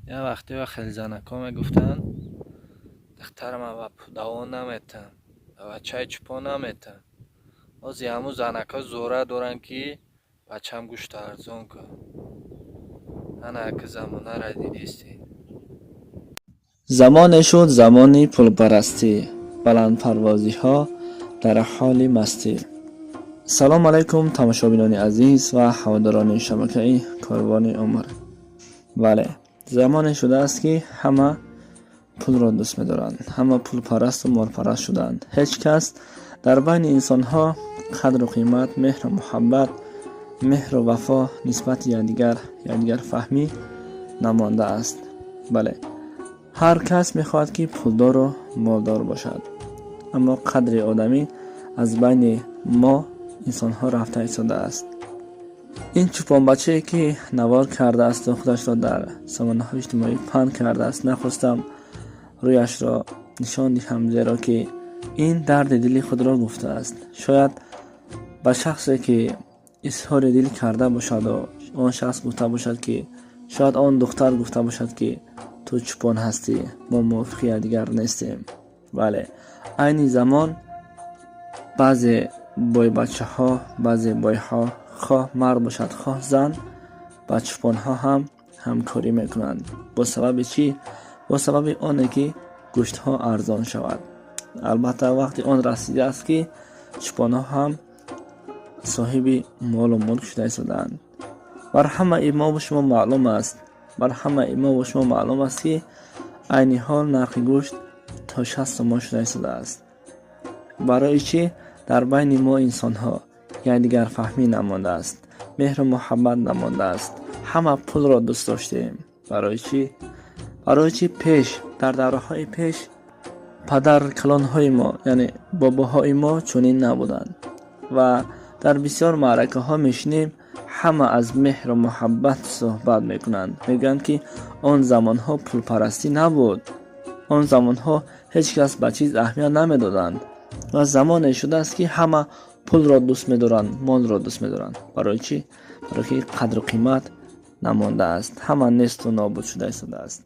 Як вақте хеле занакҳо мегуфтанд: «Духтарама ба давон наметам, ба бачаи чӯпон наметам». Ҳозир ҳамун занакҳо зора доранд, ки бачам гӯшта арзон кун. Ана ака, замонаро дидистед. Замоне шуд замони пулпарастӣ, баландпарвозиҳо дар ҳоли мастӣ. Салом алайкум, тамошобинони азиз ва ҳаводорони шабакаи Корвони Умр. Бале, замоне шудааст, ки ҳама пулро дӯст медоранд, ҳама пулпарасту молпараст шуданд. Ҳеҷ кас дар байни инсонҳо қадру қимат, меҳру муҳаббат, меҳру вафо нисбати якдигар, якдигарфаҳмӣ намондааст. Бале, ҳар кас мехоҳад, ки пулдору молдор бошад, аммо қадри одамӣ аз байни мо инсонҳо рафта истодааст. Ин чӯпонбачае, ки навор кардаасту худашро дар сомонаҳои иҷтимоӣ паҳн кардааст, нахостам рӯяшро нишон диҳам, зеро ки ин дарди дили худро гуфтааст. Шояд ба шахсе, ки изҳори дил карда бошаду он шахс гуфта бошад, ки шояд он духтар гуфта бошад, ки ту чӯпон ҳастӣ, мо мувофиқи якдигар нестем. Бале, айни замон баъзе бойбачаҳо, баъзе бойҳо, хоҳ мард бошад, хоҳ зан, ба чӯпонҳо ҳам ҳамкорӣ мекунанд. Бо сабаби чӣ? Бо сабаби оне, ки гӯштҳо арзон шавад. Албатта, вақти он расидааст, ки чӯпонҳо ҳам соҳиби молу мулк шуда истодаанд. Бар ҳамаи мову шумо маълум аст, бар ҳамаи мову шумо маълум аст, ки айни ҳол нархи гӯшт то 60 сомон шуда истодааст. Барои чӣ дар байни мо инсонҳо якдигарфаҳмӣ намондааст, меҳру муҳаббат намондааст? Ҳама пулро дӯст доштем. Барои чӣ? Барои чӣ пеш, дар давраҳои пеш падар калонҳои мо, яъне бобоҳои мо, чунин набуданд? Ва дар бисёр маъракаҳо мешинем, ҳама аз меҳру муҳаббат суҳбат мекунанд, мегӯянд, ки он замонҳо пулпарастӣ набуд, он замонҳо ҳеҷ кас ба чиз аҳамият намедоданд. Ва замоне шудааст, ки ҳама пулро дӯст медоранд, молро дӯст медоранд. Барои чӣ? Барои ки қадру қимат намондааст, ҳама несту нобуд шуда истодааст.